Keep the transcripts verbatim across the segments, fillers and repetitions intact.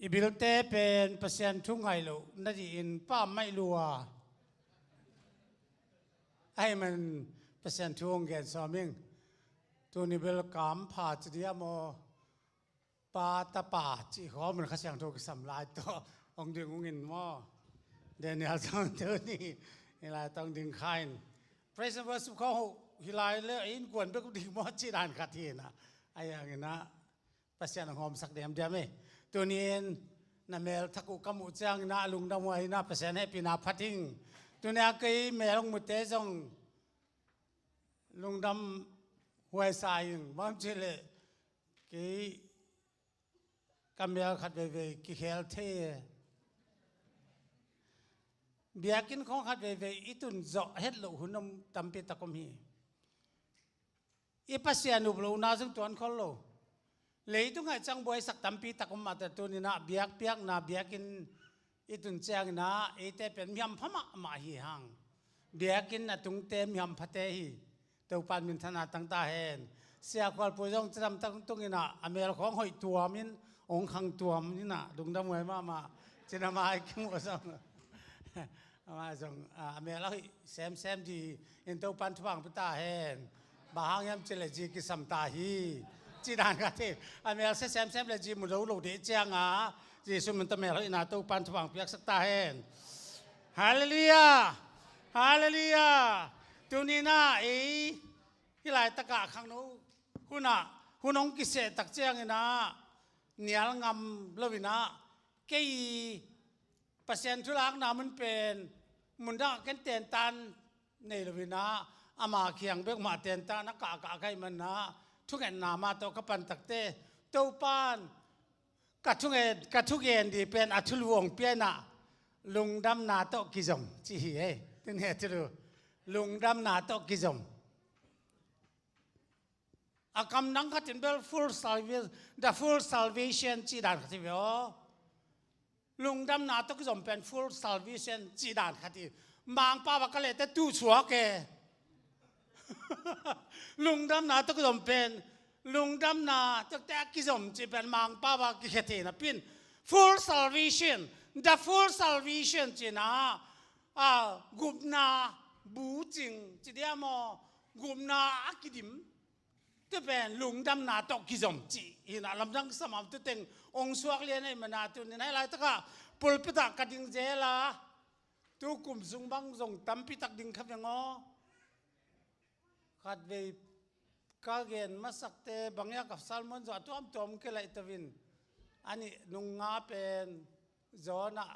I bilte pen Pasian thu ngaih loh nadih in pammaih lua. Ahih man Pasian thu hong gen sawm ing. Tuni bel kampha ci diam aw, Pa Tapa cih khawm in Kha Siangtho kisam lai tawh hong ding ung in maw. Daniel zong tuni hih lai tawh hong ding kha in. Praise and worship khawng hoh hih lai le innkuan bek ding maw cih dan khat hi inah. Ahi hanginah Pasian hong hawmsak diamdiam hi. Tuni-in na mel thak uh ka muh ciangin ah lungdam huai inah Pasian hehpihna phat ing. Tuni-a kei mel hong mute zong lungdam huai sa ing. Bang cih leh kei ka mel khat veivei kikhel thei e. Biakinn khawng khat veivei i tun zawh het loh hun om tampi tak om hi. I Pasian up lohna zong tuan khol lo. Leitungah i cang buaisak tampi tak om mahte tuninah biakpiakna biakinn i tun cianginah eite pen mi hampha mahmah hi hang. Biakinn a tungte mi hamphate hi. Topan minthanna tang ta hen. Sia Khualpui zong cidam tangtunginah a mel khawng hoih tuamin hong khang tuaminah lungdam huai mahmah. Cinamai kimuh zong amah zong a mel a hoih semsem di in Topan thupha hong pia ta hen. Bang hang hiam cih leh zi kisam ta hi. Cih dan khat hi. A mel sia semsem leh zi mu lo lo deh cianga Jesu min tawh mel hoihna Topan thupha hong piaksak ta hen. Halleluiah. Halleluiah. Tuninah ei hih laitakah khangno hunah hun hong kiseh tak cianginah nial ngam loinah kei Pasian thulakna mun pen mundang a ken tentan nei loinah ama kiang bek mah tentan a kahkah ka hih manah thungetna mah tawh ka pan takte Topan ka thungen, ka thugen di pen a thulu hong pia inah lungdamna tawh kizom ci hi ei. Tuni a thulu lungdamna tawh kizom. A kamdang khatin bel full salvation, the full salvation cih dan khat hi ve aw. Lungdamna tawh kizom pen full salvation cih dan khat hi. Mangpau a ka lehte tuh suak e. Lungdamna tawh kizom pen lungdamna tawh te a kizom cih pen Mangpau a kikhia thei napi in full salvation, the full salvation cihna a gupna bucing ci diam aw, gupna a kidim tu pen lungdamna tawh kizom cih hinah lamdang samam tu teng hong suak lian ahih manah tunin hih laitakah pulpit ah ka ding zel a tu kum sung bang zong tampi tak ding kha veng aw. Khatvei ka gen masakte bang hiam ka sermon zong a tuamtuam kilaih to in a nih nung nga pen zawnah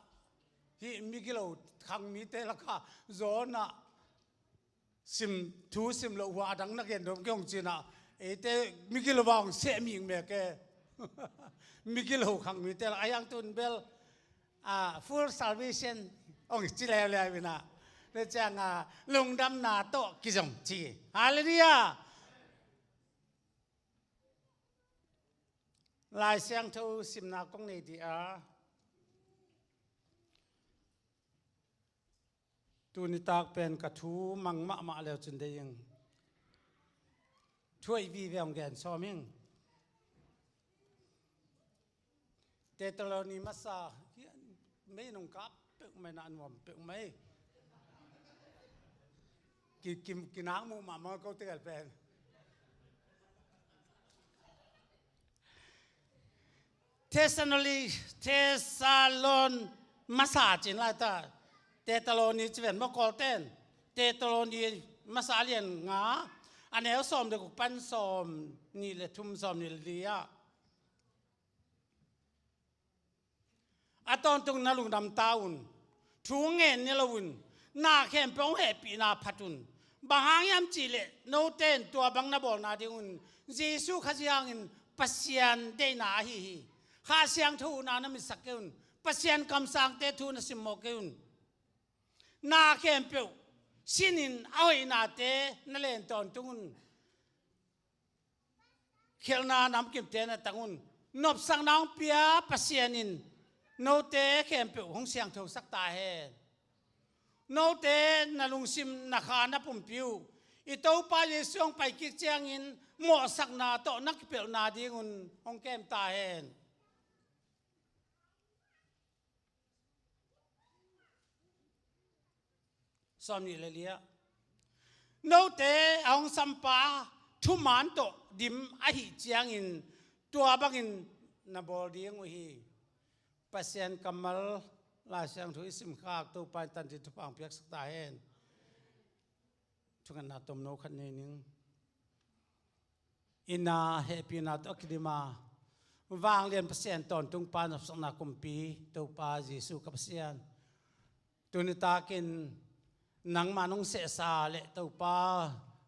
hih migilo khang mite lakah zawnah sim, thu sim loh hua a dang na gen dawm kei hong cinah eite migilo bang hong seh ming mek e. Migilo khang mite lak a hiang tun bel a full salvation hong ci leuleu inah le cianga lungdamna tawh kizom ci. Halleluiah. Lai Siangtho simna kong nei dih a tuni tak pen ka thu mang mahmah leu cin dei ing. Thu hoih vive hong gen sawm ing. Tetaloni masa mei nong kap peuhmai na nuam peuhmai. Ki, ki, kinang muh mahmah ko tegel pen. Thessaloni, Thessalon masa cin laita. Tetaloni ci ven maw Kawlten. Tetaloni masa lian nga a neu sawm le guk pan sawm nih le thum sawm nih le li ah. A tawntung na lungdam ta un. Thu ngen ni lo un. Na khempeuh hong hehpihna phat un. Bang hang hiam cihleh note in tua bang na bawlna ding un Jesu Khazih hangin Pasian deihna ahi hi. Kha Siangtho uhna na mitsak kei un. Pasian kamsangte thu na simmawh kei un. Na khempeuh sinin a hoihnate na len tawntung un. Khialhna namkimte na tang un. Nopsakna hong pia Pasian in note khempeuh hong siangthosak ta hen. Note na lungsim na kha na pumpi uh i Topa Jesu hong paikik ciangin mawhsakna tawh na kipelhna dingun hong kem ta hen. Sawm nih le li ah, note a hong sampa thuman tawh dim ahih ciangin tua bangin na bawl ding uh hi. Pasian kammal Lai Siangtho i simkhak Topa in tantin thupha hong piaksak ta hen. Thungetna tomno khat nei ning. Inn ah hehpihna tawh a kidim a, vanglian Pasian tawntung Pa, nopsakna kumpi Topa Jesu ka Pasian, tuni takin nangmah nong sehsa le Topa,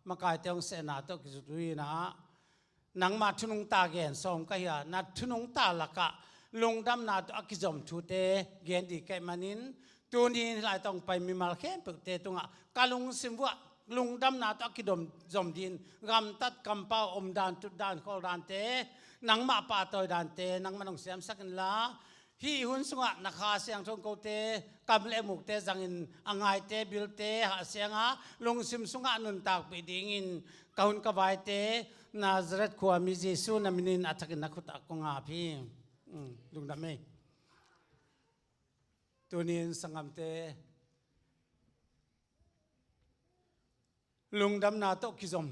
makaite hong sehna tawh kizui-in ah, nangmah thu nungta gen sawm ka hi a, na thu nungta lakah lungdamna tawh a kizom thute gen ding ka hih manin, tuni hih lai tawh hong pai mimal khempeuhte tungah ka lungsim vuah lungdamna tawh a kizom, zom dingin gamtat kampau omdan, tutdan, khawldante, nangmah pahtawi dante nangmah nong siamsak inla, hih hun sungah na Kha Siangtho kote kam le mukte zangin a ngaite, bilte hahsianga lungsim sungah nuntakpih dingin ka hun ka vaite Nazareth khuami Jesu na minin a thakin na khut ah kong ap hi. Um, lungdam ei. Tunin sanggamte, lungdamna tawh kizom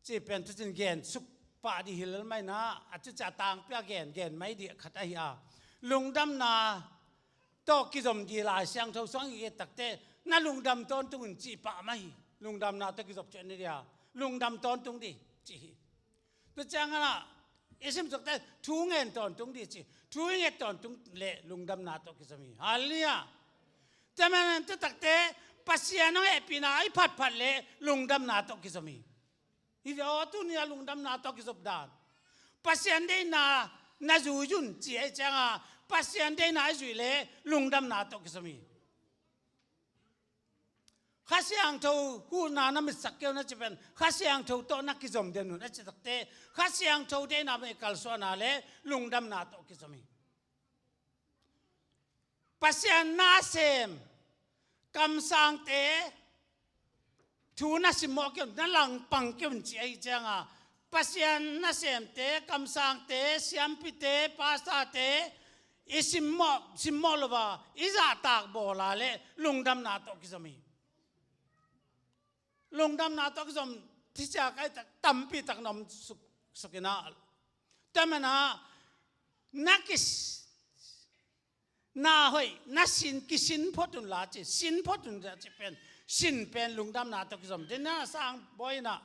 cih pen tucin gen suk pah dih hi lel mah inah, a tuci a tangpi a gen, gen mai dih khat ahi a. Lungdamna tawh kizom dih Lai Siangtho sung i et takte, na lungdam tawntung in cih pah mah hi. Lungdamna tawh kizop cian ni dia, lungdam tawntung dih cih hi. Tua ciangin ah i simsuk te thu ngen tawntung dih ci, thu i nget tawntung le lungdamna tawh kizom hi. Halleluiah. Tua manin tu takte Pasian hong hehpihna i phatphat le lungdamna tawh kizom hi. Hi ve aw, tuni a lungdamna tawh kizop dan. Pasian deihna na zui un ci ahih cianga, Pasian deihna i zuih le lungdamna tawh kizom hi. Kha Siangtho huhna na mitsak kei un a ci pen, Kha Siangtho tawh na kizom den un a ci takte, Kha Siangtho deihna mah i kalsuahna le lungdamna tawh kizom hi. Pasian na sem kamsangte thu na simmawh kei un, na langpang kei un ci ahih cianga, Pasian nasemte, kamsangte, siampite, pastorte i simmawh, simmawh lo a i zahtak bawl a le lungdamna tawh kizom hi. Lungdamna tawh kizom thiciak ahi tak tampi tak na om suk, suk inah. Tua manin ah na kis na hoih, na sin, kisin phot un la ci, sin phot un la ci pen, sin pen lungdamna tawh kizom. Dina sang bawi inah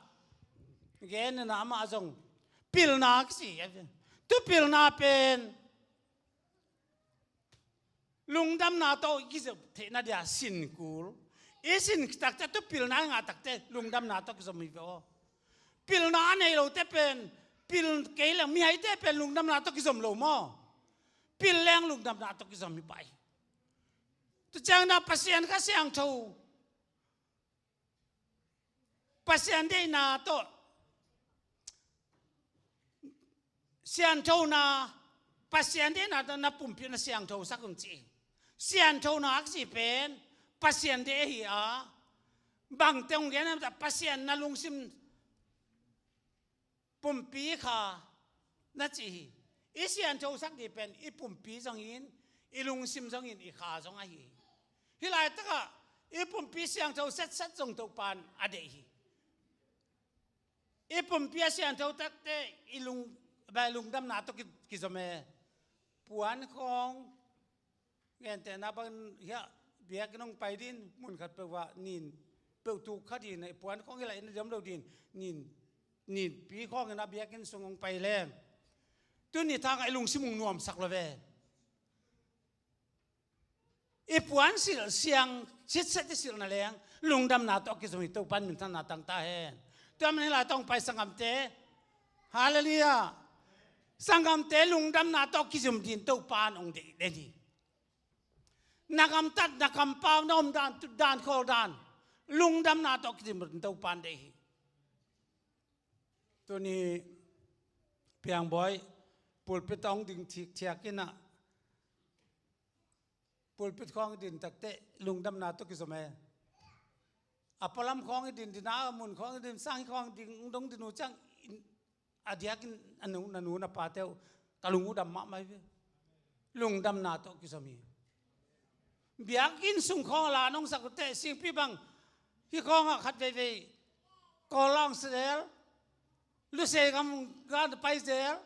gen inah amah zong pilna kici. Tu pilna pen lungdamna tawh i kizom theihna dia sin kul. I sin takte tu pilna i ngah takte lungdamna tawh kizom hi ve aw. Pilna a nei lote pen, pil kei leng mihaite pen lungdamna tawh kizom lo maw? Pil leng lungdamna tawh kizom hi pah hi. Tu ciangin ah Pasian Kha Siangtho, Pasian deihna tawh sianthona, Pasian deihna tawh na pumpi na siangthosak un ci. Sianthona a kici pen Pasian deih ahi a, bangte hong gen hiam cih leh Pasian na lungsim pumpi kha na ci hi. I sianthosak dih pen i pumpi zongin, i lungsim zongin, i kha zong ahi hi. Hih laitakah i pumpi siangtho setset zong Topa'n a deih hi. I pumpi a siantho takte i lung, bai lungdamna tawh ki, kizom e. Puan khawng, gentehna bangin hiah biakinn hong pai ding, mun khat peuh ah nin peuh tuk kha ding, i puan khawng hi lai in a diam lo ding, nin, ninpi khawngin a biakinn sung hong pai leng, tuni thangah i lungsim hong nuamsak lo ve. I puan silh siang sitset i silh na leng lungdamna tawh kizom hi. Topa'n minthanna tang ta hen. Tua manin hih lai tawh hong pai sanggamte, halleluiah, sanggamte lungdamna tawh kizom ding Topa'n hong deih den hi. Na gamtat, na kampau, na omdan, tutdan, khawldan, lungdamna tawh kizom ding Topa'n deih hi. Tuni piangbawi pulpit ah hong ding thikthiak inah, pulpit khawng i din takte lungdamna tawh kizom e. A pualam khawng i din, din a mun khawng i din, sang khawng ding, hong dong din uh ciang, a diakin a nu, na nu na pate uh ka lung uh dam mahmah hi ve. Lungdamna tawh kizom hi. Biakinn sung khawng la nong sak uh teh, singpi bang Hih khawngah khat veivei Kawl ah hong sia zel, Lusei gam gan pai zel,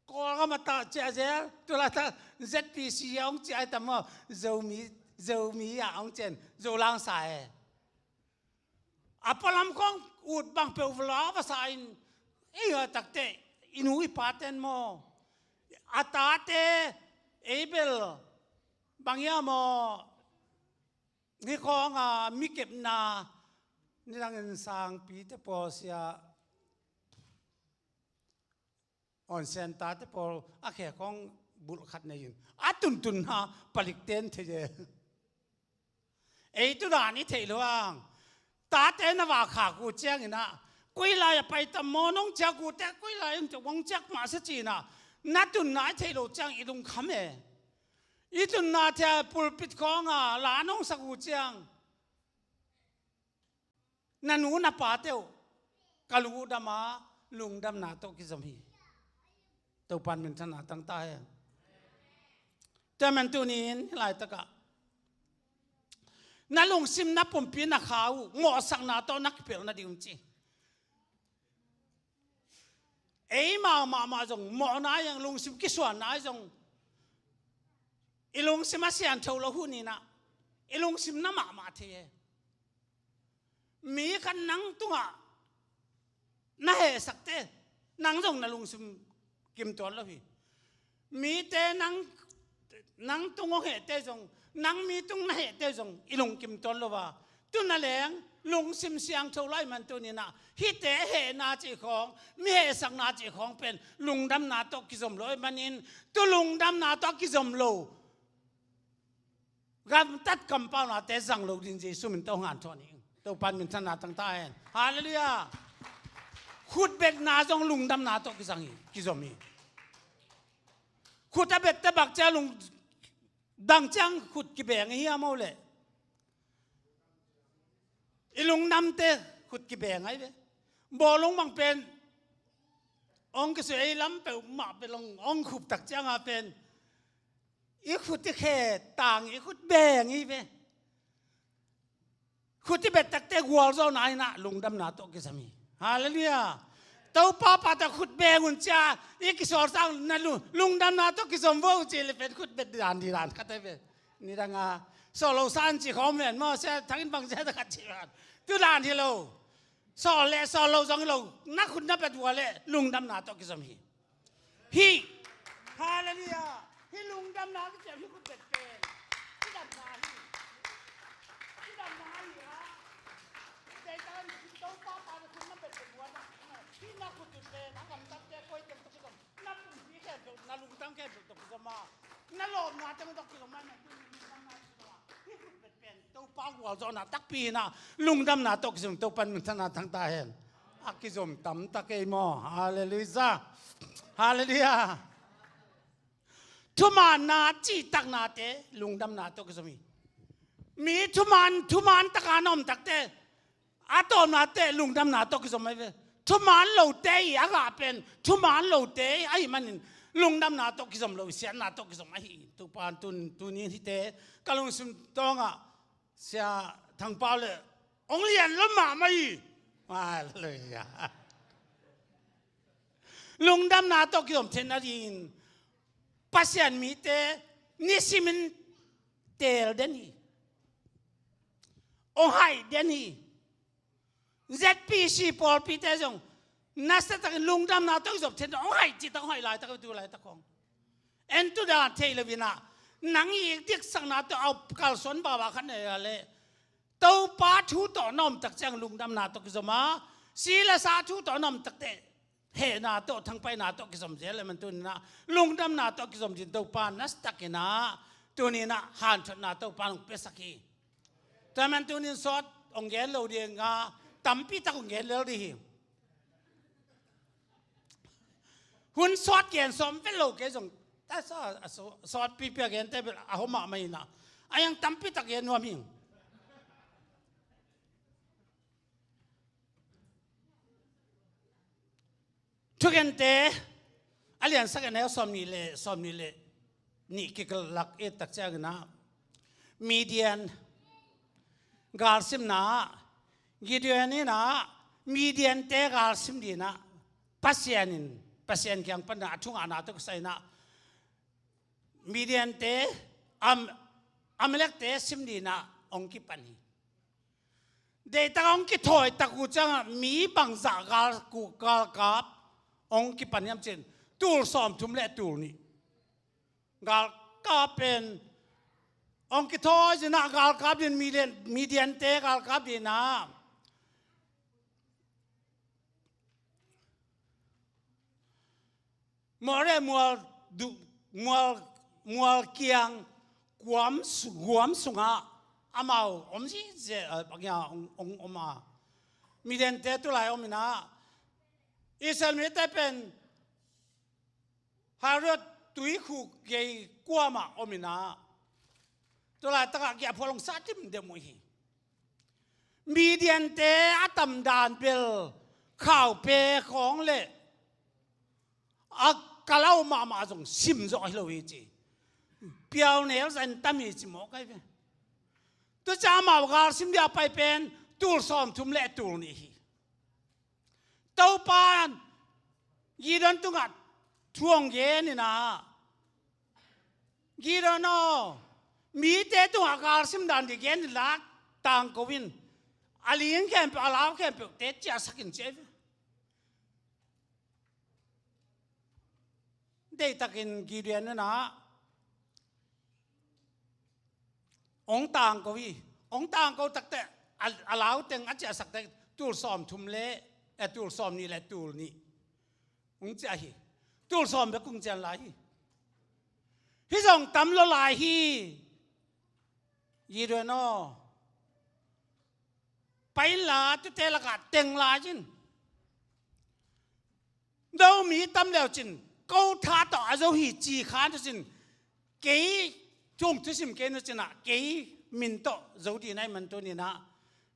Kawlgam ah tah ciah zel, tu laitak Z P C ah hong ciah ai tam maw, Zomi, Zomi ah hong ciah in, Zolangsa e. A pualam khawng ut bang peuh vula va sa in, ei a takte, i nu i paten maw, a tate, ei bel, bang ia maw, hih khawng a mi kepna, nidangin sangpite pawl sia, Awn Sian tate pawl a khe khawng bulh khat nei in a tuntun ha palik ten thei e. Ei tu dan i theih lo ang. Tate na va khak uh ciangin ah, koi lai a pai tam maw, nong ciak uh te koi lai in hong ciak mah sia ci-in ah, na tunna i theih lo ciang i lungkham e. I tunna thia pulpit khawng a la nong sak uh ciang, na nu na pate uh ka lungdam a, lungdamna tawh kizom hi. Topan minthanna tang ta hen. Tua man tunin hih laitakah na lungsim na pumpi na kha uh mawhsakna tawh na kipelh nading um ci. Eimau mahmah zong mawhna i ang, lungsim kisuanna i zong, i lungsim a siantho lo hun in ah, i lungsim na mahmah thei e. Mi khat nang tungah na hehsakte, nang zong na lungsim kim tuan lo hi. Mite nang, nang tung hong hehte zong, nang mi tung na hehte zong i lungkim tuan lo a. Tu na leng lungsim siangtho lai man tuninah, hihte hehna cih khawng, mi hehsakna cih khawng pen lungdamna tawh kizom lo ahih manin, tu lungdamna tawh kizom lo gamtat kampaunate zang lo ding Jesu min tawh hong hanthawn hi. Topan minthanna tang ta hen. Halleluiah. Khutbetna zong lungdamna tawh kizang hi, kizom hi. Khut a bette bak cia lung dang ciang khut kibeng hi hiam aw leh? I lungdamte khut kibeng ahi ve. Bawlung bang pen hong kisui, ei lam peuhmah pen hong, hong khup tak cianga pen i khut i khe tang, i khut beng hi ve. Khut i bet takte gualzawhna inah lungdamna tawh kizom hi. Halleluiah. Topa pata khut beng un cia i kisawl sang na lu-, lungdamna tawh kizom vo uh ci le pen khut bet dan di dan khat ahi ve. Nidanga sawl lo san ci khawm ven maw, sia thangin bang sia khat ci ven. Tu dan hi lo. Sawl le sawl lo zong hi lo. Na khut na bet uh a leh lungdamna tawh kizom hi. Hih. Halleluiah. Hih lungdamna kiciam hih khut bet pen i damna hi. I damna hi a. Deitakan Topa pa na khut na bet bet buat a, hih na khut ut pen a gamtatte koi teng tawh kizom, na pumpi khempeuh, na lungtang khempeuh tawh kizom a, na lawpna teng tawh kizom a, na tun lungdamna kizom a. Hih khut bet pen Topa gualzawhna takpi inah lungdamna tawh kizom, Topan minthanna tang ta hen. A kizom tamtak ei maw? Halleluiah. Halleluiah. Thumaanna cihtaknate lungdamna tawh kizom hi. Mi thumaan, thumaan taka na om takte, a tawpnate lungdamna tawh kizom ahi ve. Thumaan lote i a gah pen thumaan lote ahih manin lungdamna tawh kizom lo, siatna tawh kizom ahi. Topan tun, tunin hihte ka lungsim tawngah Sia Thangpau le hong lian lo mahmah hi. Halleluiah. Lungdamna tawh kizom theihna dingin Pasian mite nisimin teel den hi. Hong haih den hi. Z P C pawlpite zong nasatakin lungdamna tawh kizom theihna, hong haih cihtak, hong haih laitak, tu laitak khawng. En tu dan thei lo inah, nang i diksakna tawh a kalsuan baba khat nei a leh Topa thu tawh na om tak ciang lungdamna tawh kizom a, si le sa thu tawh na om takte hehna tawh, thangpaihna tawh kizom zel le man tuninah lungdamna tawh kizom din Topa nasatakinah tuninah hanthotna Topa hong piasak hi. Tua man tunin sawt hong gen lo dinga, tampi tak hong gen lel ding hi. Hun sawt gen sawm vet lo kei zong, ta sa, a saw-, sawt pipi a gente bel a hom mahmah inah, a yang tampi tak gen nuam hi. Thugente a liansak a neu sawmnih le, sawmnih le nih kikalak et tak cianginah, Midian galsimna ah Gideon in ah Midian-te gal sim dingin ah Pasian in, Pasian kiang pan a thu ngahna tawh kisai in ah Midian-te, Am-, Amalek-te sim dingin ah hong kipan hi. Deihtak hong kithawi tak uh ciangah mi bangzah gal, galkap hong kipan hiam cih leh tul sawmthum le tul nih. Galkap pen hong kithawi dingin ah galkap dingin Midian, Midian-te galkap dingin ah Moreh mual, mual, mual kiang guam, guam sungah amau om ziahziah, eh, bang hiam, om, om, om a. Midian-te tulai om in ah Israel mite pen Harod tuikhuk gei kuamah om in ah, tua laitakah giahphual hong sa dimdem uh hi. Midian-te a tamdan bel khaupe khawng le a kalau mahmah zong sim zawh hi lo hi ci. Piaunel zah in tam hi ci mawk ahi ve. Tua ciang amau gal sim dia pai pen tul sawmthum le tul nih hi. Topa in Gideon tungah thu hong gen in ah, Gideon aw, mite tungah gal sim dan ding gen in la, tangko in, a ling khempeuh, a lau khempeuh te ciahsak in ci ahi ve. Deihtakin Gideon in ah hong tangko hi. Hong tangko takteh a, a lau teng a ciahsak teh tul sawmthum le, eh, tul sawmnih le tul nih hong ciah hi. Tul sawm bek hong cian lai hi. Hih zong tam lo lai hi. Gideon aw, pai inla tuate lakah teng lai in. No mi tam leu cin ko tha tawh a zo hi ci kha tu cin, kei thu hong thusim kei nu cin ah kei min tawh zo ding ahih man tuni in ah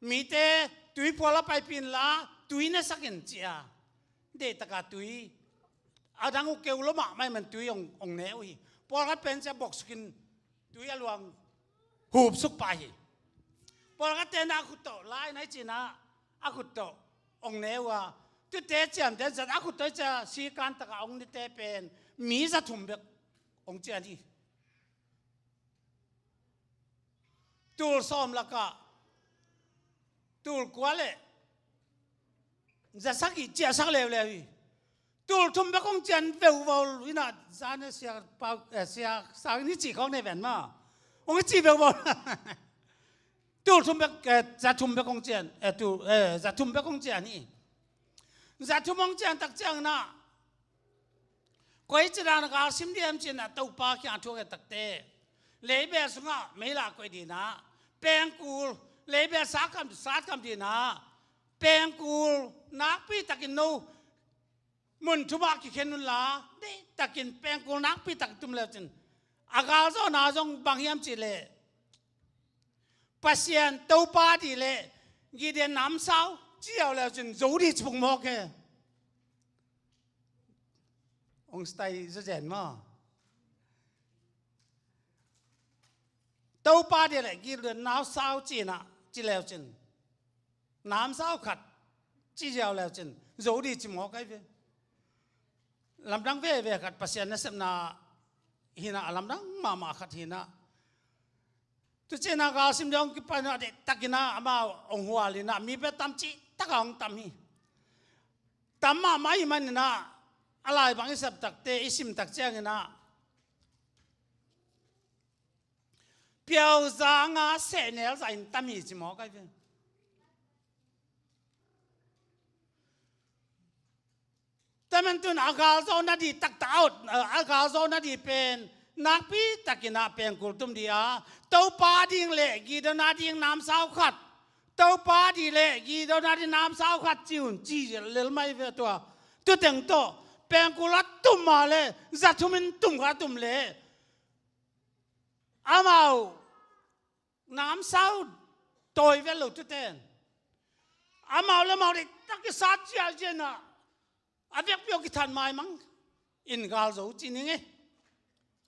mite tui phual a paipih inla tui nesak in ci a. Deihtak a tui a dang uh keu lo mahmah ahih man tui hong, hong ne uh hi. Pawlkhat pen ci a boksukin tui a luang hupsuk pah hi. Pawlkhatte in a khut tawh lai nai ci in ah a khut tawh hong ne uh a, tuate ciamteh in zat a khut tawh hi ci a, sikan takah hong nete pen mi zathum bek hong cian hi. Tul sawm lakah tul kua le za sagih ciahsak leuleu hi. Tul thum bek hong cian veuvo in ah, zan a sia pau, eh, sia sang ni ci khawng nei ven ma. Hong ci veuvo. Tul thum bek, eh, za thum bek hong cian, eh, tul, eh, za thum bek hong cian hi. Za thum hong cian tak ciang in ah, koi ci dan a gal sim diam ci in ah Topa kiang thu a ngen takteh, leibel sungah mei lah koih ding in ah, pengkul, leibel satkam, satkam ding in ah, pengkul nakpi takin no mun thum ah kikhen unla, deihtakin pengkul nakpi tak tum leu cin, a galzawhna zong bang hiam cih leh, Pasian Topa dih leh Gideon namsau ci ziau leu cin zo dih ci phung mawk hi. Hong style zazen maw? Topa dih leh Gideon namsau ci in ah, ci leu cin, namsau khat ci ziau leu cin zo dih ci mawk ahi ve. Lamdang veve khat, Pasian nasepna hi in ah a lamdang mahmah khat hi in ah. Tu ci in ah galsim ding hong kipan in ah deihtakin ah amau hong hual in ah mi pen tam cihtak a hong tam hi. Tam mahmah ahih man in ah a lai bang i sep takteh, i sim tak ciangin ah piauzang a sehnel zah in tam hi ci mawk ahi ve. Tua man tun a galzawhna dih taktak a ut, a galzawhna dih pen nakpi takin ah pengkul tum dih a, Topa ding leh Gideon a ding namsau khat, Topa dih leh Gideon a ding namsau khat ci un ci lel mai ve tua. Tuteng tawh pengkul a tum a leh za thum in tum kha tum leh amau namsau tawi vel lo tute'n amau le amau deihtak kisat ziahziah in ah a vekpi aw kithat maimang in gal zo ci ning e.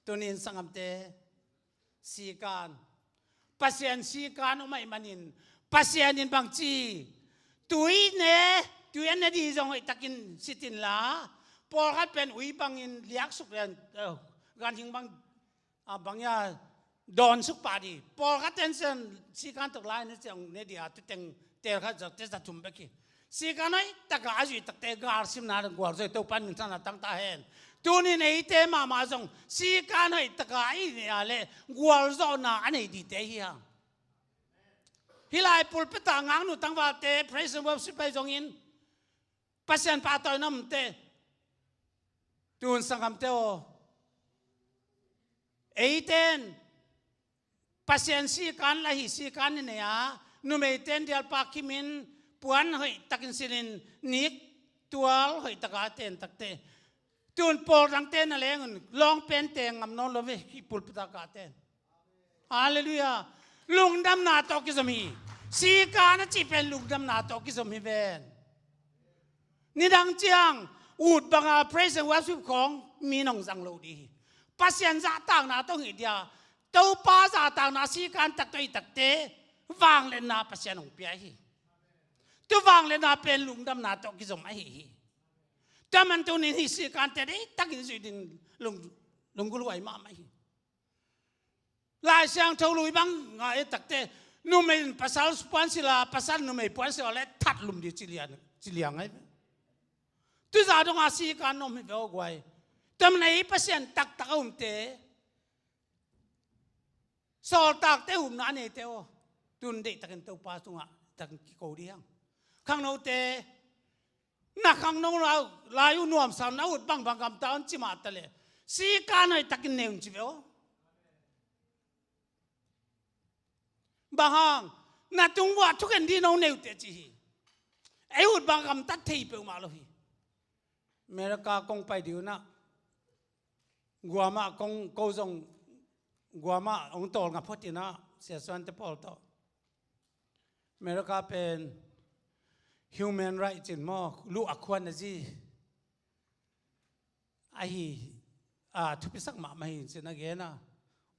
Tuni in sanggamte, sikan, Pasian sikan om ahih manin Pasian in bangci tui ne, tui a ne di zong hoih takin sit inla, pawlkhat pen ui bangin liaksuk lian, eh, ganhing bang, ah, bang ia dawnsuk pah di. Pawlkhat ten sian sikan tuk lai ne ciang ne di a, tu teng tel khat zak te za thum bek hi. Sikan hoih taka a zuih takte galsimna gualzo i Topa min thangna tangta hen. Tunin eite mahmah zong sikan hoih taka i ne a le gualzawhna a nei dite hi hang. Hih lai pulpit ah ngaknu tangvalte, praise and worship pai zongin, Pasian pahtawi na omte, tun sanggamte aw, eiten Pasian sikan la hi, sikan i nei a, numeiten dialpa kimin puan hoih takin silin nik tual hoih taka ten takte, tun pawl dangte na lengun lawng pente ngam nawn lo ve, hih pulpit ah kahten. Halleluiah. Lungdamna tawh kizom hi. Sikan a cih pen lungdamna tawh kizom hi ven. Nidang ciang ut banga praise and worship khawng mi nong zang lo dih hi. Pasian zahtakna tawh hih dia, Topa zahtakna sikan tak tawh i takte vangliatna Pasian hong pia hi. Tu vangliatna pen lungdamna tawh kizom ahi hi. Tua man tunin hih sikante deih takin zuih ding lung, lunggulh huai mahmah hi. Lai Siangtho lui bang nga e takte, numei in pasal puan sila, pasal numei puan sila le that lum di ci lian, ci liang ai. Tuza donga sikan om hi ve aw guai. Tua man ei Pasian taktak a omte, sawltakte, upna a neite aw, tun deih takin Topa tungah takin kiko di hang. Khangnote, na khangno lai uh nuamsa na ut bangbang gamta un ci mah ta le, sikan hoih takin nei un ci ve aw. Bang hang, na tung uah thugen di no neute ci hi. Ei ut bang gamtat thei peuhmah lo hi. America kong pai di unah, guamah kong ko zong, guamah hong tawlnga phot inah, Sia Suante pawl tawh. America pen human right cin maw, luh a khuan a zi ahi, a, thupisak mahmah hi cin a gen a.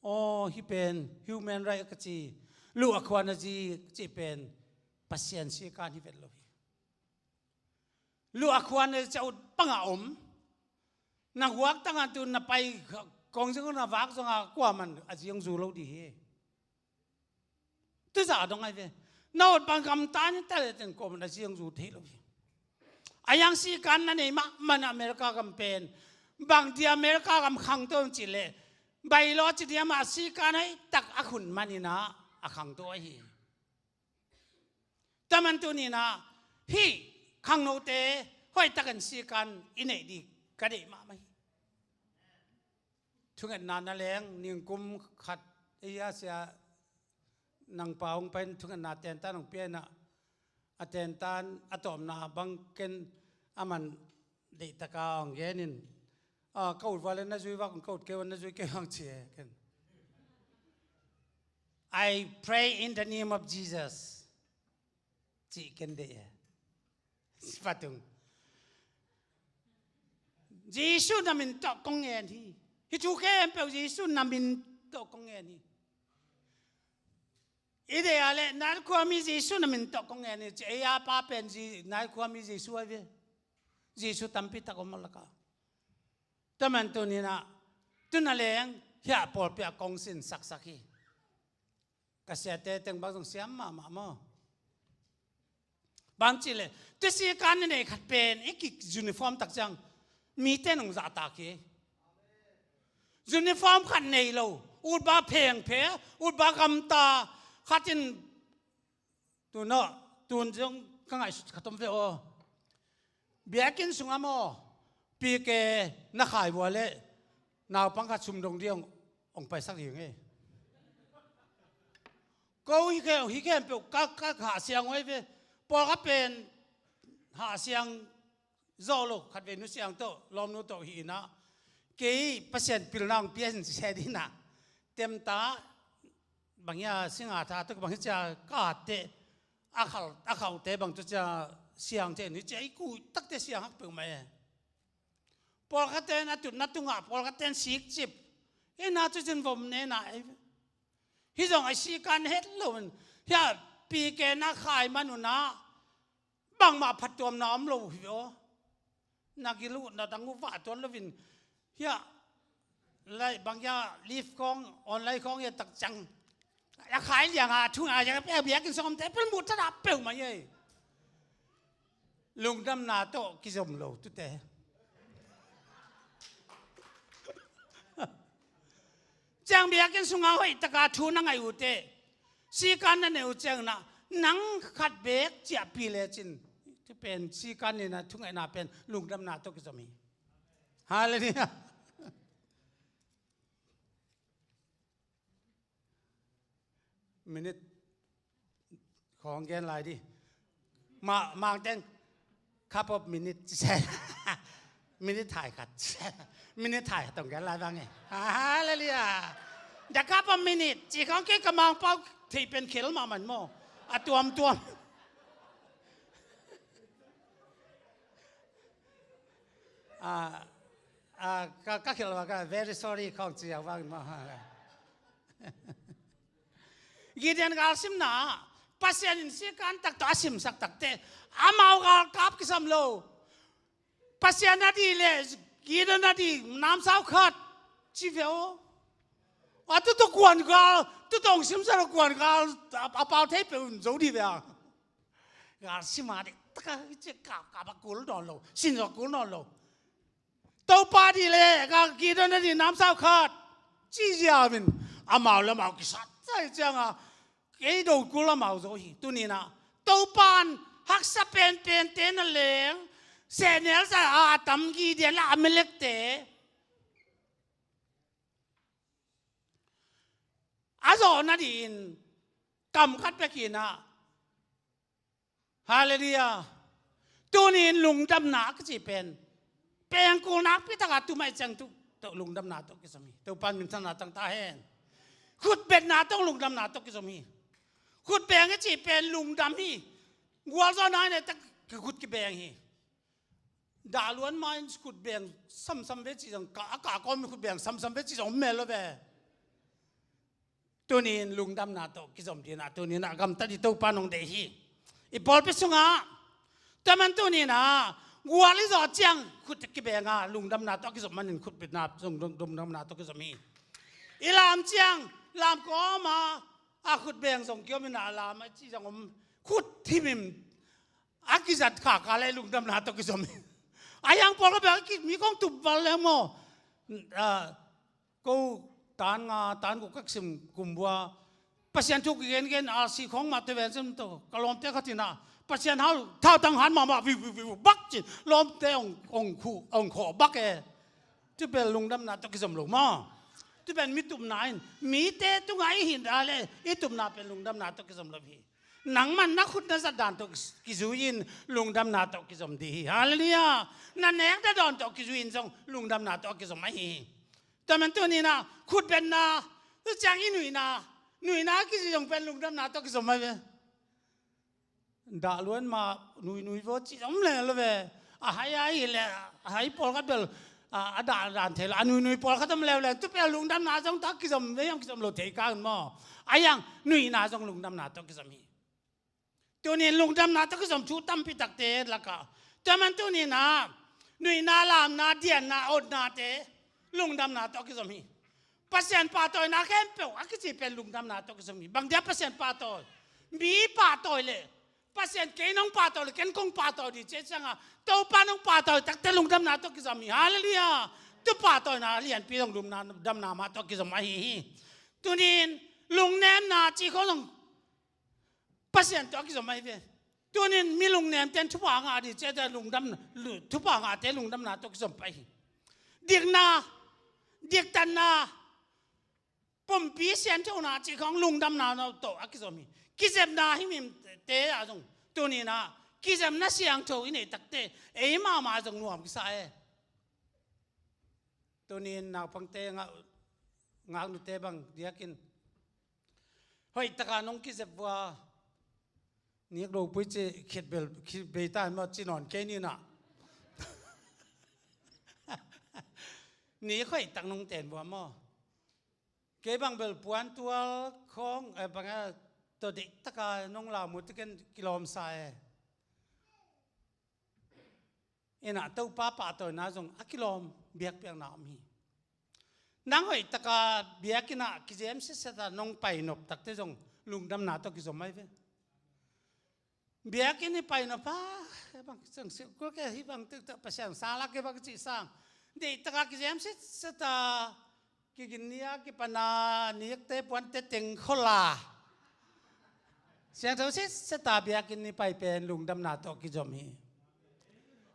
Aw, hih pen human right ka ci, luh a khuan a zi ka ci pen Pasian sikan hi vet lo hi. Luh a khuan a zi a ut banga om. Na guak tanga tu na pai kong zing na vak zonga kuaman a zi hong zu lo di hi. Tuza dong ai ve. Na ut bang gamta ni ta le teng kawm na siang zu thei lo hi. A yang sikan na nei mahmah na America gam pen, bang di America gam khangto ci le, bai lo ci di ama sikan hoih tak a khun man inah a khangto ahi. Taman tuninah hih khangnote hoih takin sikan i neih di ka deih mahmah hi. Thungetna na leng, ningkum khat, ei a sia nang pa hong pai in thungetna tentan hong pia inah, a tentan a tawpna bang ken a man deihtaka hong gen in, a, ka ut vale na zui vak, ka ut kei van na zui kei hong ci e ken. I pray in the name of Jesus. Cih ken deih e. Patung. Jesu na min tawh kong ngen hi. Hih thu khempeuh Jesu na min tawh kong ngen hi. I deih a le, Naikhuami Jesu na min tawh kong ngen hi. Ci ei a pa pen Naikhuami Jesu ai ve. Jesu tampi tak om a laka. Taman tuninah, tuna leng, hiah pawlpi ah kong sin saksak hi. Ka siate teng bang zong siam mahmah maw? Bang ci le, tusi kan i nei khat pen i kik uniform tak ciang mite nong zahtak hi. Uniform khat nei lo, utba phengphe, utba gamta khat in, tun aw, tun zong ka ngaihsut khat om ve aw. Biakinn sungah maw, P K na khai vua leh naupang khat sum dong ding hong paisak ding e. Ko hi khe, hi khempeuh ka, ka hah siang uh ai ve. Pawlkhat pen hah siang zawh lo, khatvei nu siang tawh, lawmnu tawh hi inah, kei Pasian pilna hong pia in sia dinah, temta bang hia, singa tha tuk bang hi cia ka teh, a khal, a khauhte bang tu cia siang te ni cia i kuh takte siang hak peuhmah e. Pawlkhatte na tutna tungah pawlkhatte sikcip, i na tu cin vom nena ei. Hi zong a sikan het lo in, hia P K na khai manunah Bangmah phattuamna om lo hi aw. Na gil uh na dang uh vah tuan loin, hiah, lai bang hiah, live khawng, online khawng hiah tak ciang a khai liang a thu a, hiah pia biakinn sung omte peuh muh thadah peuhmah hi ei. Lungdamna tawh kizom lo tute. Ciang biakinn sungah hoih taka thu na ngaih uh teh, sikan na neih uh ciangin ah, nang khat beek ciahpih lecin, tu pen sikan nihna thungaihna pen lungdamna tawh kizom hi. Halleluiah. Minute khawng gen lai dih. Ma, Mangteng, cup of minute ci se. Minute hai khat. Minute hai khat tong gen lai bang e. Halleluiah. The cup of minute ci khawng kei ka Mangpau thei pen khel mahmah maw. A tuamtuam. A, a, ka, ka khel bang ka very sorry khawng ci a bang maw. Gideon galsimna ah Pasian in sikan tak tawh a simsak takte, amau galkap kisam lo. Pasian a dih le Gideon a dih namsau khat ci ve aw. A tu tawh kuan gal, tu tawh hong simsak lo kuan gal a, a pau thei peuh in zo dih ve a. Galsim a dih taka ci kap kap a kul nawn lo, sin zo kul nawn lo. Topa dih le ka Gideon a dih namsau khat ci ziau in amau le amau kisat sai cianga kei do kul amau zo hi. Tuninah Topa in haksa penpente na leng sehnel sa a tam Gideon le Amalekte a zawhna dih in kam khat pekinah Halleluiah. Tuni in lungdamna a kici pen pengkul nakpi taka tumai ciang tu tawh lungdamna tawh kizom hi. Topan minthanna tang ta hen. Khutbetna tawh lungdamna tawh kizom hi. Khutbeng a ci pen lungdam hi. Gualzawhna in tak kikhut kibeng hi. Dahluan ma in khutbeng samsam ve ci zong ka a ka kawm khutbeng samsam ve ci zong mel lo ve. Tunin lungdamna tawh kizom dinah tuninah gamtat i Topa nong deih hi. I pawlpi sungah taman tuninah gual i zawh ciang khut kibenga lungdamna tawh kizom manin khutbitna zong lungdamna tawh kizom hi. I lam ciang lam kawma a khutbeng zong kiominah lam a ci zong om khut thimim a kizat khaka le lungdamna tawh kizom hi. A hiang pawl ka bek mi kong tup val le maw. Ko tan nga tan ko kak sim kumbua Pasian thu kigengen a si khong mah te ven sem to ka lawmte khatinah Pasian hau thautang han mahmah viu viu viu bak cin lawmte ong ong khu ong khawh bak e. Tupel lungdamna tawh kizom lo maw. Tupel mi tupna in mite tungah i hin a le i tupna pen lungdamna tawh kizom lo hi. Nangman na khut na zat dan tawh kizui in lungdamna tawh kizom dih hi. Halleluiah. Na nek na dawn tawh kizui in zong lungdamna tawh kizom ahi hi. Taman tuninah khutbetna tu ciang i nuihna nuihna kizui zong pen lungdamna tawh kizom ahi ve. Dahluan ma nuinui vaw ci zong leng lo ve. A hai ahi le a hai pawlkhat bel a dah dan thei lo a nuinui pawlkhat om leuleng tupel lungdamna zong tawh kizom ve hiam kizom lo thei ka un maw. A hiang nuihna zong lungdamna tawh kizom hi. Tunin lungdamna tawh kizom thu tampi takte lakah tuaman tuninah nuihna lamna dianna otnate lungdamna tawh kizom hi. Pasian pahtawina khempeuh a kici pen lungdamna tawh kizom hi. Bangdia Pasian pahtawi mi pahtawi le Pasian kei nong pahtawi le ken kong pahtawi dih ciah cianga Topa nong pahtawi takte lungdamna tawh kizom hi. Halleluiah. Tu pahtawina lianpi zong lungdamna mah tawh kizom ahi hi. Tunin lungnemna ci khawng zong Pasian tawh a kizom ahi ve. Tunin mi lungnemte in thupha ngah dih ciahte lungdam thupha ngahte lungdamna tawh kizom pai hi. Dikna diktatna pumpi sianthona cih khawng lungdamna tawh a kizom hi. Kizepna himhimte ah zong tuninah kizepna siangtho i neih takte ei mahmah zong nuam kisa e. Tunin naupangte ngaknute bang diakin hoih taka nong kizep vua. Nik ropui ci khitbel khitbei ta maw ci nawn kei ninah nik hoih tak nong ten vua maw. Kei bang bel puantual khawng eh banga tawh deih taka nong lam uh tiken kilawmsa e. Innah Topa pahtawina zong a kilawm biakpiakna om hi. Nang hoihtaka biakinn ah kizem sitset a nong pai nop takte zong lungdamna tawh kizom ahi ve. Biakinn i pai nop a, hibang sikul ke hibang tiktak Pasian sang lak hibang cih sang deihtaka kizem sitset a kigin ni a kipana nikte puante teng khola siangtho sitset a biakinn i pai pen lungdamna tawh kizom hi.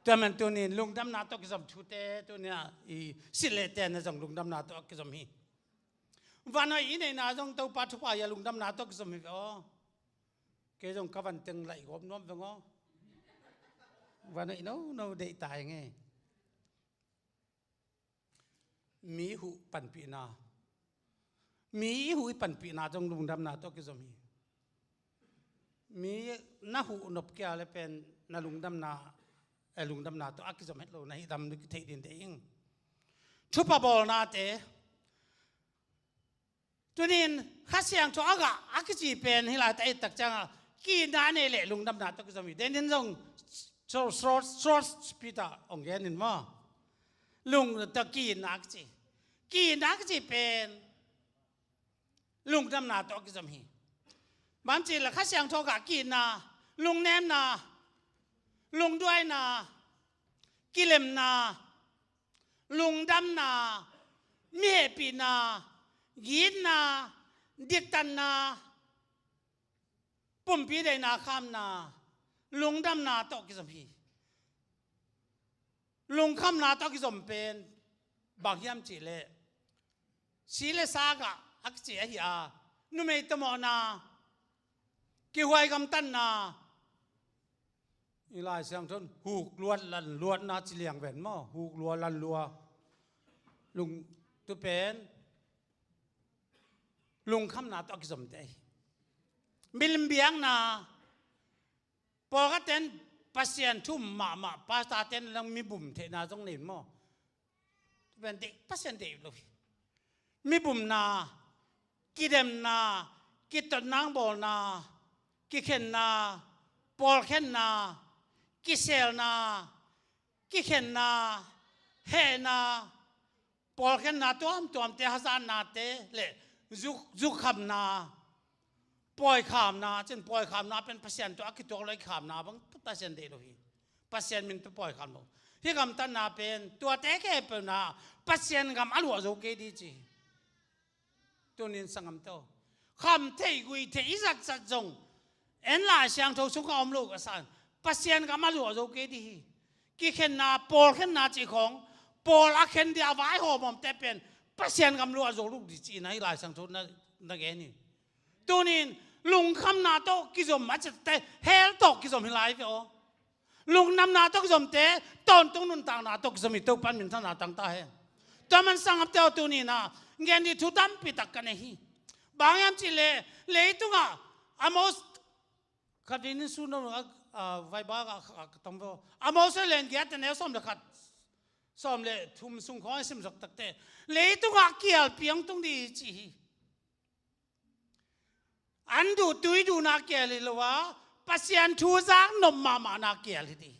Tua man tunin lungdamna tawh kizom thute tunia i silh leh tenna zong lungdamna tawh kizom hi. Vanhoih i neihna zong Topa thupha hi a lungdamna tawh kizom hi ve aw. Kei zong ka van teng laih gawp nuam veng aw. Vanhoih nono deih ta ing e. Mi huh panpihna, mi i huh i panpihna zong lungdamna tawh kizom hi. Mi na huh nop kia le pen na lungdamna, eh, lungdamna tawh a kizom het lo na hi dam theih din deih ing. Thupha bawlnate tunin Kha Siangtho a gah a kici pen hi laitak eitak cianga ki-itna a nei leh lungdamna tawh kizom hi. Denin zong Sro- Sro- Sro- Peter hong genin maw? Lung tawh ki-itna a kici, ki-itna a kici pen lungdamna tawh kizom hi. Bang ci le Kha Siangtho gah ki-itna, lungnemna, lungduaina, kilemna, lungdamna, mi hehpihna, gitna, diktatna, pumpi deihna khamna, lungdamna tawh kizom hi. Lungkhamna tawh kizom pen bang hiam cihleh si le sa gah a kici ahi a, numei tamawhna, kihuai gamtatna, i Lai Siangtho in huk luat lan luatna ci liang ven maw? Huk lua lan lua. Lung tu pen lungkhamna tawh a kizomte ahi. Milim biakna, pawlkhatten Pasian thu mahmah, pastor ten lang mi bum theihna zong nei maw? Pen deih, Pasian deih lo hi. Mi bumna, kidemna, kitotna bawlna, kikhenna, pawlkhenna, kiselna, kikhenna, hehna, pawlkhenna tuamtuamte, hazatnate le zuk, zukkhamna, pawikhamna, cin pawikhamna pen Pasian tawh a kituak lo i khamna bang Pasian deih lo hi. Pasian min tawh pawikham lo. Hih gamtatna pen tuate khempeuhna Pasian gam a luah zo kei dih ci hi. Tunin sanggamte aw, kham theih guih theih i zatzat zong en Lai Siangtho sungah om lo ka san, Pasian gam a luah zo kei dih hi. Kikhenna, pawlkhenna cih khawng, pawl a khen dih a vaihawm omte pen Pasian gam luah zo lo dih cihna hi Lai Siangtho na, na gen hi. Tunin lungkhamna tawh kizom a citte hell tawh kizom hi lai ve aw. Lungdamna tawh kizomte tawntung nuntakna tawh kizom hi. Topan minthanna tang ta hen. Tua man sanggamte aw, tuninah gen dih thu tampi tak ka nei hi. Bang hiam cihleh leitungah Amos, khatvei nin sun a, a, Bible ah, a, a, ka tam ve aw. Amos len giat a neu sawm le khat, sawm le thum sung khawng i simzok takte leitungah kialpi hong tung dih hi ci hi. An duh tui duhna kial hi lo a, Pasian thu zak nop mahmahna kial hi dih.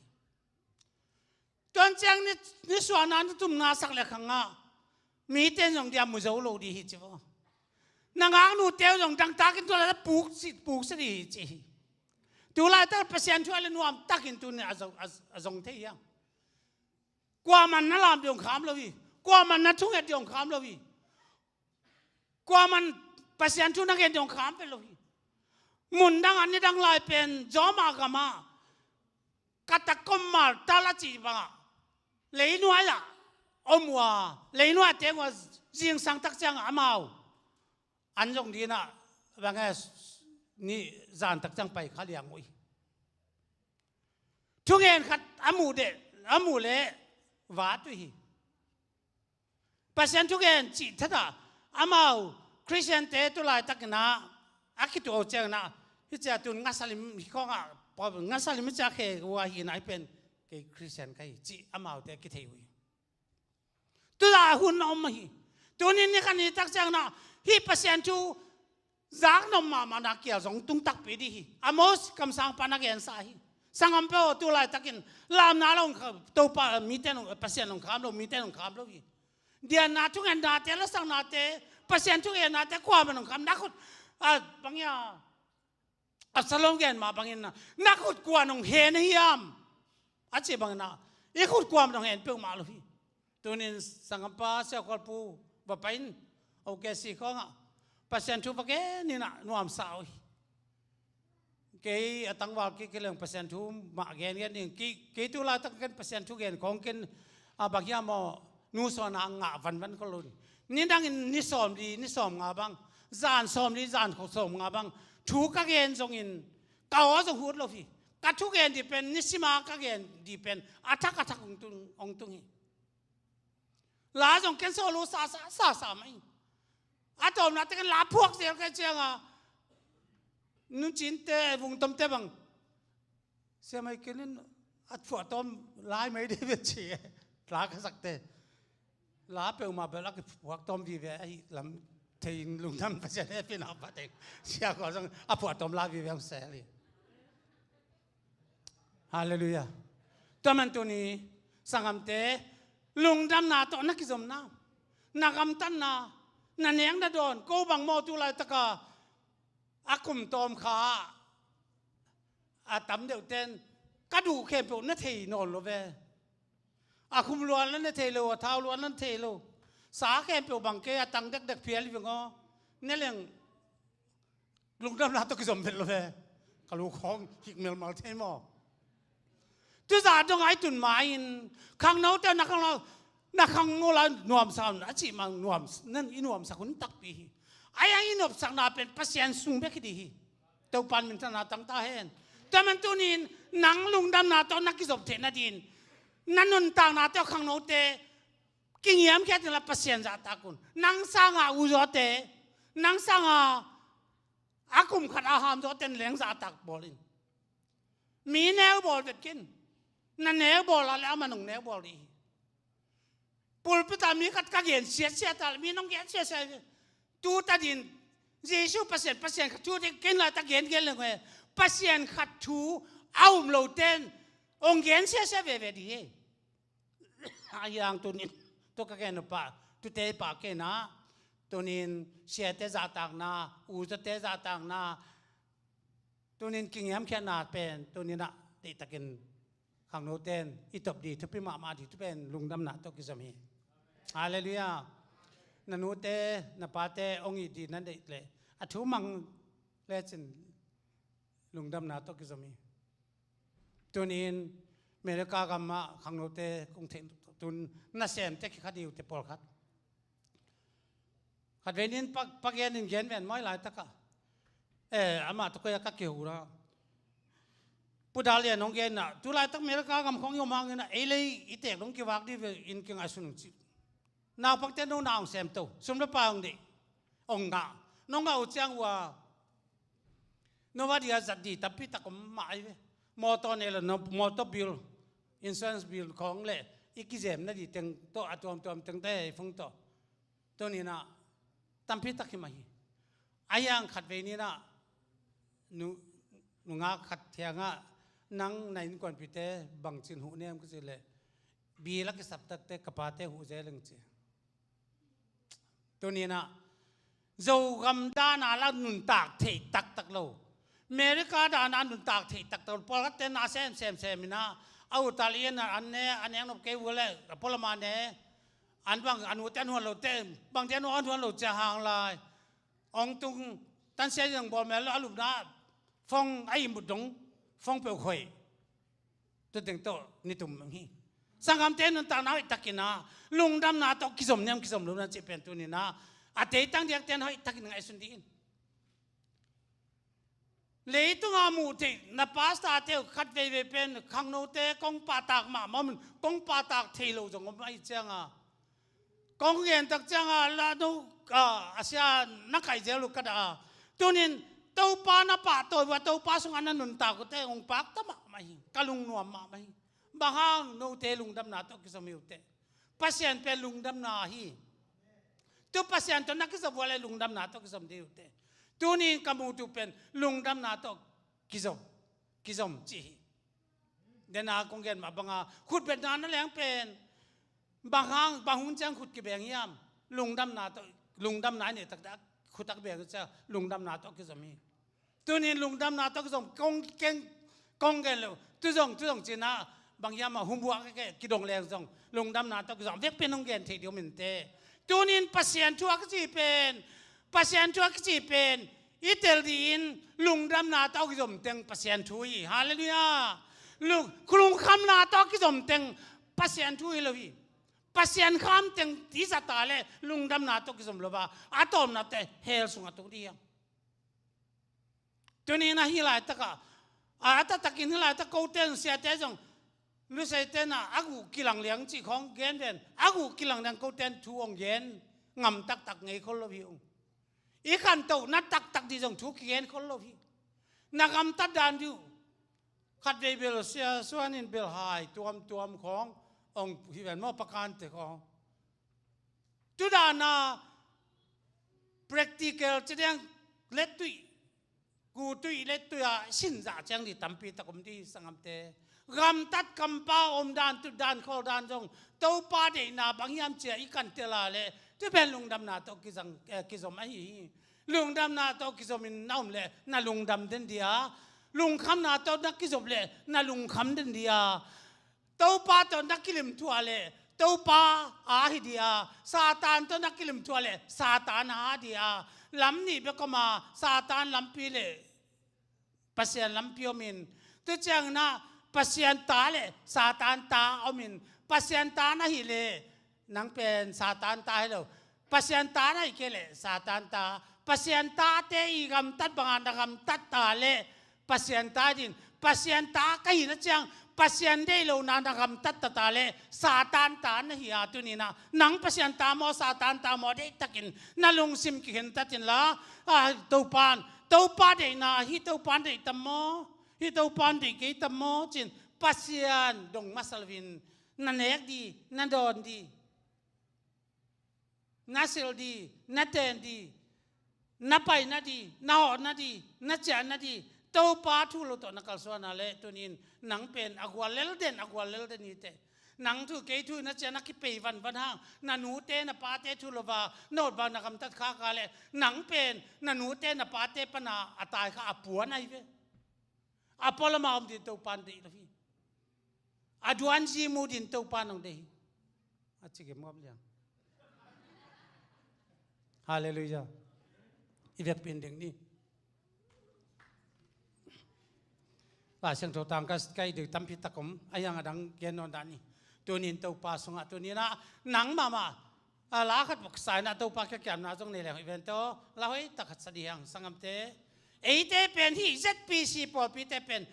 Tuan ciang ni, nisuahna, nitumna sak le khangah mite in zong dia mu zo lo dih hi ci vo. Na ngaknute uh zong dangtakin tu laitak puk si, puk si dih hi ci hi. Tu laitak Pasian thu a le nuamtakin tu ni a zong, a, a zong thei hiam? Kuaman na lam dih hong kham lo hi. Kuaman na thunget dih hong kham lo hi. Kuaman Pasian thu na gen dih hong kham pen lo hi. Mundang a nidang lai pen Roma gamah katakom maltal a cih bangah leinuai ah om uh a, leinuai teng uh a, zingsang tak ciangah amau an zong dinah bang e ni zan tak ciang pai kha liang uh hi. Thungen khat a muh deh, a muh leh vat uh hi. Pasian thugen cih thatah amau Khristiante tu laitakinah a kituak uh cianginah hih cia tun ngasalim hi khawngah, ngasalim hih cia khe uh ahi nai pen kei Khristian ka hi cih amaute a kithei uh hi. Tulah hun a om ahi. Tunin ni khat ni tak cianginah hih Pasian thu zak nop mahmahna kial zong tung takpi dih hi. Amos kamsangpa na gensa hi. Sanggam peuh, tu laitakin lamna lo, Topa, mite nong, Pasian nong kham lo, mite nong kham lo hi. Dianna, thungennate, lasaknate, Pasian thugennate kuaman nong kham, na khut, a, bang hia, Absalom gen mah bangin na, na khut kua nong hen hiam, a ci bangin na, i khut kuaman nong hen peuhmah lo hi. Tunin sanggampa Sia Khual Pu va pai in, O K C khawngah Pasian thu va gen in a nuamsa uh hi. Kei a tangval kik hi leng Pasian thu mah gengen ding. Kei, kei tu laitak ken Pasian thu gen khawng ken, a, bang hiam aw, nu sawnna ngah vanvan ko lo ding. Nidangin ni sawmli, ni sawmnga bang, zan sawmli, zan sawmnga bang thu ka gen zongin ka aw zong hut lo hi. Ka thugen dih pen, nisima ka gen dih pen a thak a thak hong tung, hong tung hi. La zong ken solo sa sa sa sa mai. A tawmna te ken la phuak zel ka cianga, Nu Cinte, Vung Tomte bang, sia mai kenin a phuak tawm lai mai dih ve ci. La ka sakte, la peuhmah bel a kiphuak tawm vive ahi lam thei in, lungdam, Pasian hehpihna pha teng. Sia kua zong a phuak tawm la vive hong sel hi. Halleluiah. Tua man tuni sanggamte, lungdamna tawh na kizomna, na gamtatna, na nek na dawn, ko bang maw tu laitaka a kum tawm kha a tam deuh ten ka duh khempeuh na thei nawn lo ve. A khum luan la na thei lo, a thau luan la na thei lo. Sa khempeuh bang kei a tang dekdek phial hi veng aw. Ne leng lungdamna tawh kizom vet lo ve. Ka lu khawng hik melmal thei maw? Tuzah dong ai tun ma-in khangnote na khang lo, na khang lo la nuamsa un a cih mang nuam, nan i nuamsak hun takpi hi. Ai ang i nopsakna pen Pasian sung bek hi dih hi. Topan minthanna tang ta hen. Tua man tunin nang lungdamna tawh na kizom theih nadin na nuntakna tawh khangnote kingiamkhiat inla Pasian zahtak un. Nang sanga uzawte, nang sanga a kum khat a hamzawte in leng zahtak bawl in. Mi neu bawl vet kin. Na neu bawl a le amah nong neu bawl dih hi. Pulpit ah mi khat ka gen siatsiat a le mi nong gen siatsiat. Tu ta din Jesu Pasian, Pasian khat thu ding ken lai ta gen gen leng he. Pasian khat thu a um lo ten hong gen siatsiat veve dih hi. A hiang tunin, tu ka ken pah, tute pah ken ah, tunin siate zahtakna, uzate zahtakna, tunin kingiamkhiatna pen, tunin ah deihtakin khangnoten i top dih thupi mahmah dih thu pen lungdamna tawh kizom hi. Halleluiah. Na nute, na pate hong it dih na deih leh a thu mang lecin lungdamna tawh kizom hi. Tunin America gamah khangnote kong theih tun nasemte kikha dih uh te pawlkhat. Khatvei nin pa, pa gen in gen ven mawi laitakah, eh, amah tawh koi a ka kihura. Pu Dal Lian hong gen ah, tu laitak America gam khawng i om hangin ah ei lei i tek dong kivak dih ve in kingaihsun uh cih. Naupangte nong na hong semto, sum le pai hong deih, hong ngah, nong ngah uh ciang uh a, no va dih a zat dih tampi tak om mah ahi ve. Mawtaw nei lo, no, mawtaw bill, insurance bill khawng le i kizem nadih teng tawh, a tuamtuam teng te hei phung tawh. Tuninah tampi tak hi mah hi. A hiang khatvei ninah nu, nungak khat thiangah, nang na innkuanpite bangcin huh nem ka cih leh, bill a kisap takte ka pate huh zel ing ci. Tuninah Zogam dana la nuntak theih taktak lo, America dana nuntak theih taktak lo, pawlkhatte na sem sem sem inah, a utal in an ne, a nek nop kei uh le a pualama ne, an bang a nute an huan lote, bangte a nu an huan lo cia hang lai. Ong tung tansia ding bawl mel lo, a lupna fong a ihmut dong, fong peuh khoih. Tuteng tawh nitum hi. Sanggamte nuntakna hoih takin ah lungdamna tawh kizom niam kizom lo na cih pen tuninah a teitang diakte na hoih takin ngaihsun dih in. Leitunga muh theih na pastorte uh khat veivei pen khangnote kong pahtak mahmah om, kong pahtak thei lo zong om ahi cianga, kong gen tak cianga la no, a, a sia na kaih zel uh ka dah a. Tunin Topa na pahtawi uh a, Topa sungah na nuntak uhte hong pakta mahmah hi, ka lungnuam mahmah hi. Bang hang note lungdamna tawh kizom hi uh teh. Pasian pen lungdamna hi. Tu Pasian tawh na kizom uh a le lungdamna tawh kizom dih uh teh. Tunin ka mutu pen lungdamna tawh kizom, kizom cih hi. Dena kong gen mah banga khutbetna na leng pen bang hang, bang hun ciang khut kibeng hiam? Lungdamna tawh, lungdamna i neih takte khut a kibeng ciang lungdamna tawh kizom hi. Tunin lungdamna tawh kizom kong keng, kong gen lo. Tu zong, tu zong cina bang hiam a humbuak ke kidong leng zong lungdamna tawh kizom vekpi in hong gen thei ding om inteh. Tunin Pasian thu a kici pen, Pasian thu a kici pen i tel dih in lungdamna tawh kizom teng Pasian thu hi. Halleluiah. Lung, lungkhamna tawh kizom teng Pasian thu hi lo hi. Pasian kham teng i zat a leh lungdamna tawh kizom lo a, a tawpna teh hell sungah tung dih hi. Tunin a hih laitak ah, a taktakin hih laitak kote zong, siate zong, Luseite na a guh kilang liang cih khawng gen ven, a guh kilang liang kote in thu hong gen ngam taktak ngei khol lo hi ung. I khantohna taktak dih zong thu kigen khol lo hi. Na gamtat dan dih uh. Khatvei bel Sia Suan in bel hai tuamtuam khawng hong hi ven maw, pakante khawng. Tu dana practical ci ding, lettuih, gutuih lettuih a sin zah ciang dih tampi tak om dih sanggamte. Gamtat kampa om dan, tut dan, khawl dan zong Topa deihna bang hiam ci a i kan tel a leh tu pen lungdamna tawh kizang, eh, kizom ahi hi. Lungdamna tawh kizom in na om leh na lungdam den dih a, lungkhamna tawh na kizom leh na lungkham den dih a, Topa tawh na kilim thuah leh Topa a hi dih a, Satan tawh na kilim thuah leh Satan a hi dih a, lam nih bek om a, Satan lampi leh Pasian lampi om in, tu ciangin ah Pasian ta leh Satan ta om in, Pasian ta na hih leh nang pen Satan ta hi lo. Pasian ta na hih kei leh Satan ta. Pasian tate i gamtat banga na gamtat ta leh Pasian ta din. Pasian ta ka hihna ciang Pasian deih lohna na gamtat ta ta leh Satan ta na hi a, tuninah nang Pasian ta maw, Satan ta maw, deihtakin na lungsim kikhentat inla, a, Topan, Topa deihna, hih Topan deih tam maw, hih Topan deih kei tam maw ci-in Pasian dong masa loin na nek dih, na dawn dih, na silh dih, na ten dih, na paina dih, na hawhna dih, na ciahna dih, Topa thu lo tawh na kalsuan a leh tunin nang pen a gual lel den, a gual lel den hi teh. Nang thu kei thu na ciah na kipei vanvan hang, na nute na pate thu lo a na awt bang na gamtat khak a leh nang pen na nute na pate pana a tai kha a puan ahi ve. A pualam a om ding Topan deih lo hi. A duanzi mu ding Topan hong deih hi. A ci gemgawp liang. Halleluiah. I vekpi in ding ni. Lai Siangtho tang ka, ka it ding tampi tak om. A hiang a dang gen nawn dah ni. Tunin Topa sungah tuninah nang mahmah a la khat voksa inah Topa kiamna zong nei leng hoih ven teh aw. La hoih tak khat sa dih hiang sanggamte. Eite pen hih Z P C pawlpite pen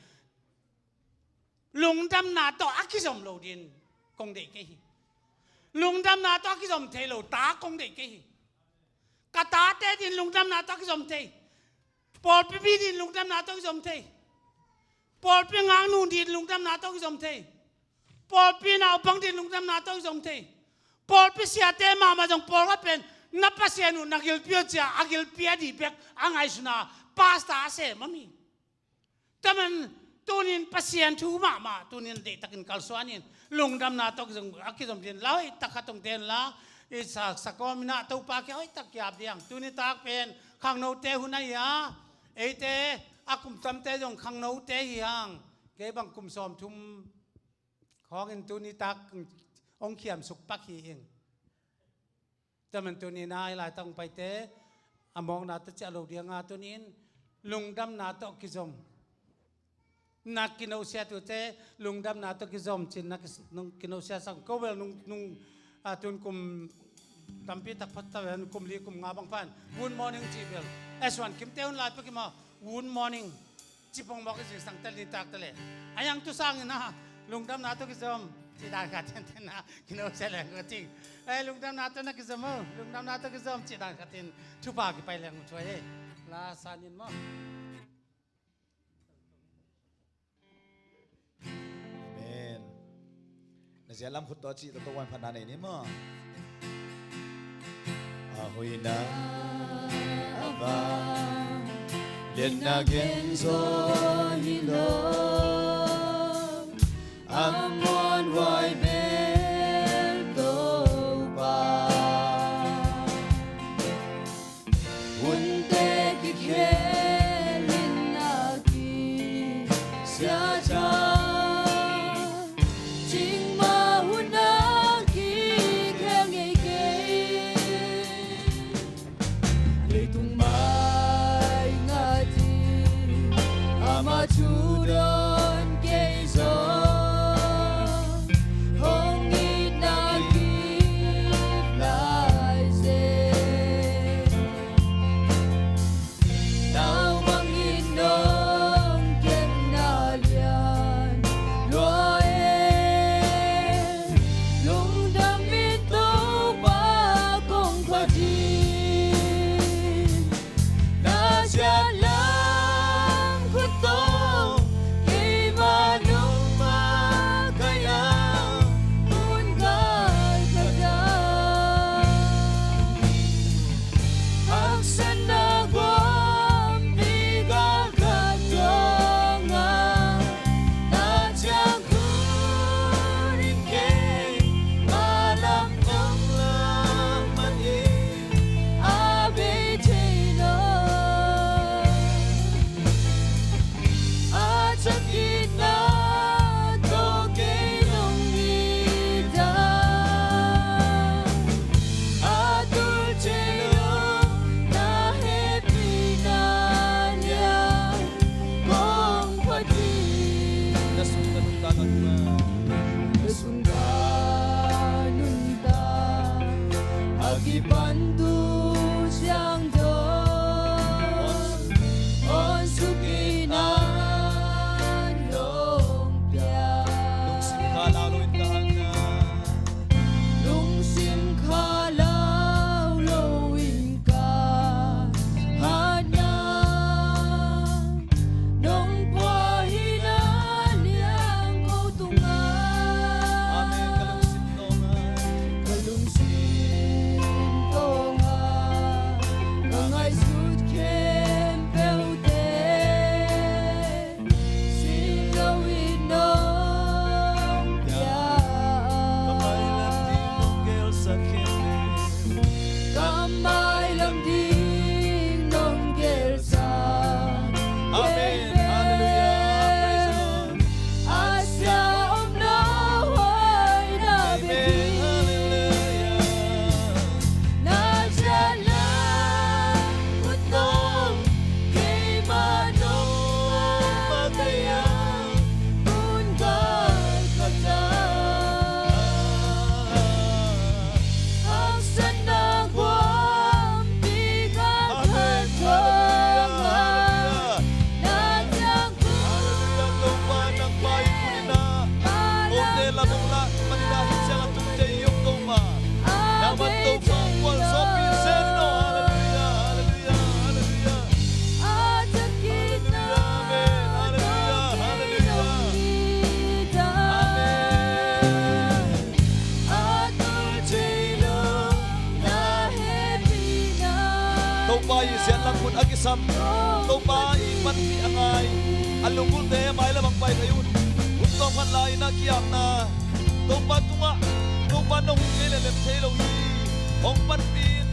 lungdamna tawh a kizom lo din kong deih kei hi. Lungdamna tawh a kizom thei lo ta kong deih kei hi. Ka tate din lungdamna tawh a kizom thei. Pawlpi mi din lungdamna tawh a kizom thei. Pawlpi ngaknu din lungdamna tawh a kizom thei. Pawlpi naupang din lungdamna tawh a kizom thei. Pawlpi siate mahmah zong pawlkhat pen na Pasian uh na gilpi uh ci-a a gilpi a dih bek a ngaihsun a pastor a sem om hi. Tua man tunin Pasian thu mahmah tunin deihtakin kalsuan in lungdamna tawh a kizom din la hoih tak khat hong ten la, i sa, sakawm inah Topa kiang hoih tak kiap dih hiang. Tuni tak pen khangnote hun ahi a, eite a kum tamte zong khangnote hi hang. Kei bang kum sawmthum khawngin tuni tak hong khiamsuk pak hi ing. Tua man tunin a i laitak hong paite a mawkna tawh ciah lo ding a, tunin lungdamna tawh kizom. Na kinohsiat uhte lungdamna tawh kizom cin na ki-, nung kinohsiat sak ko bel nung, nung, a, tun kum tampi tak phat ta ven, kum li kum nga bang pan good morning ci bel. Eh, suan kimte hun lai pek i maw, good morning. Cipong mawk i zingsang tel ni tak ta leh. A hiang tu sangin a lungdamna tawh kizom. Ci dan khat tenten a kinohsiat leng ko cing. Eh, lungdamna tawh na kizom o. Lungdamna tawh kizom ci dan khat in thupha kipai leng uh thuai e. La sanin maw. Amen. Na zia lam khut tawh cih tawh tawh wan phatna nei ni maw. A hoihna a vang liatna gen zaw hi lo. A muanhuai bel Topa, hunte kikhel in a kisia ciang, cingmah hun a kikhel ngei kei. Leitung mai ngat hi, amah thu dawn kei zong, hong itna kip lai zen. Nau bangin nong kepna lian lua e, lungdam in Topa kong phat hi. Na ciat lam khut tawh keimah nong makaih a, hun galkhat a, haksatna guampi galkhat dong a, na ciang khut in keimah lam nong lammat hi. A bei thei lo, a thak itna tawh kei nong it a, a tul thei lo na hehpihna lian kong phat hi. Na sung ka nuntak a, na sung ka nuntak a kipan tu ciang dong, hong suk itna nong pia. Lungsim khalau loin ka hatna, lungsim khalau loin ka hatna, nong pua hi na liang ko tungah. Amen. Ka lungsim tawngah, ka lungsim tawngah ka ngaihsut khempeuhte, si lo in nong pia. Ka mailam ding nong gelsak khempeuh, ka mailam ding nong gelsak. Amen. Hallelujah. Praise the Lord. A sia om lo hoihna bek hi. Amen. Hallelujah. Na ciat lam khut tawh keimah nong makaih a, hun galkhat a, haksatna guampi galkhat dong a, na ciang khut in keimah lam nong lammat hi. Nangmah Topa hong gualzawhpih zen in aw. Halleluiah, halleluiah, halleluiah. Halleluiah, amen, halleluiah, halleluiah. Amen. Topa i siatlam hun a kisam, Topa i panpih a ngai, a lunggulhte mailam ah pai thei un. Hun tawmkhat lai-in a kiapna, Topa tungah, Topa nong hun kei leh lem thei lo hi. Hong panpih in,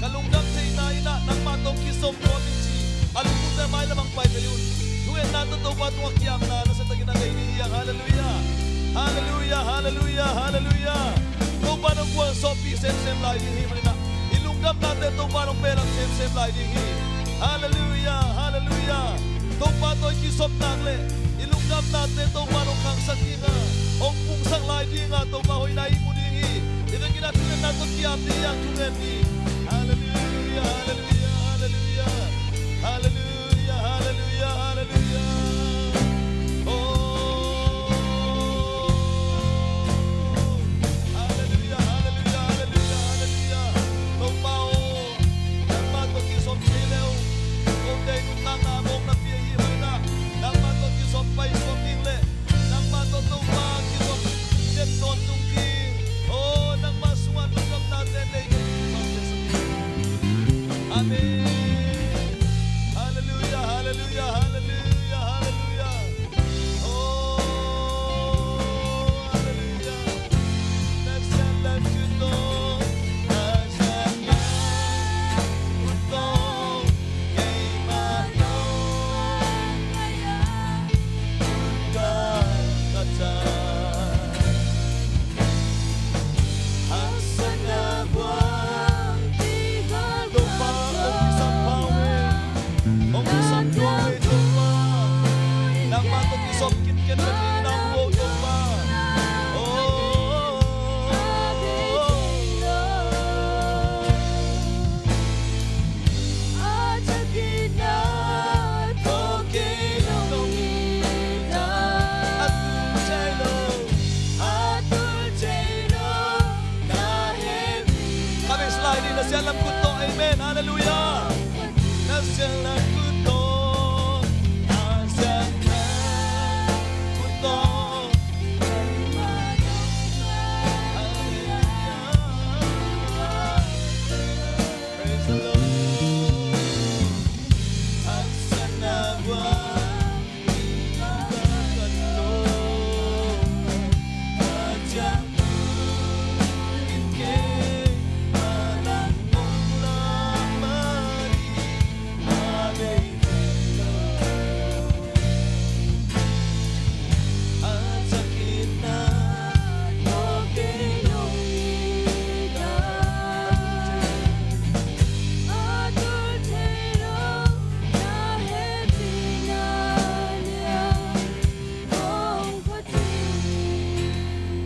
ka lungdam theihna in ah nangmah tawh kizom nuam ing ci, a lunggulhte mailam ah pai thei un. Thungetna tawh Topa tungah kiapna nasatakin a nei ding hi hang. Halleluiah. Halleluiah, halleluiah, halleluiah. Topa nong gualzawhpih semsem lai ding hi manin ah, i lungdamnate Topa nong pehlam semsem lai ding hi. Halleluiah, halleluiah. Topa tawh i kizop nak leh i lungdamnate Topa nong khangsak ding a, hong pungsak lai ding a, Topa hoihna i mu ding hi. I vekin a thungetna tawh kiap ding hi hang, thungen ni. Halleluiah, halleluiah, halleluiah. Halleluiah, halleluiah, halleluiah. Oh. Halleluiah, halleluiah, halleluiah, halleluiah. Topa aw, nangmah tawh kizom thei le uh, kote nuntakna mawkna pia hi manin ah, nangmah tawh kizom paisuak ding leh nangmah tawh Topa kizom, kizom tawntung ding, oh, nangmah sungah lungdamnate nei ding. Amen.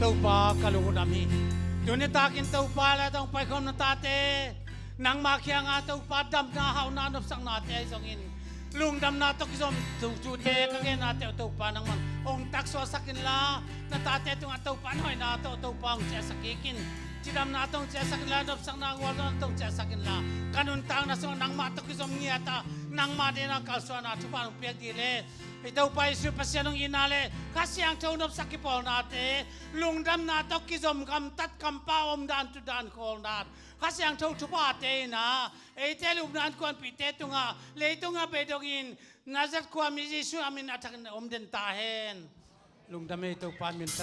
Topa, ka lungdam hi. Tuni takin Topa, la tawh paikhawm na tate, nangmah kiangah Topa damna, hauhna, nopsaknate ahi zongin, lungdamna tawh kizom thu, thute ka gennate uh Topa nangman hong taksuahsak inla, na tate tungah Topa na hoihna tawh Topa hong ciahsak kik in. Cidamna tawh hong ciahsak inla, nopsakna, gualzawhna tawh hong ciahsak inla, ka nuntakna sungah nangmah tawh kizom ngiat a, nangmah deihna kalsuanna thupha hong piak dih leh, i Topa Jesuh Pasian hong itna le Kha Siangtho nopsak kipawlnate, lungdamna tawh kizom gamtat, kampau omdan, tutdan, khawldan, Kha Siangtho thuphate in a, eite lupna innkuanpihte tungah, leitungah beidongin, Nazareth khuami Jesuh a min a thakin om den ta hen. Lungdam ei Topa min tha.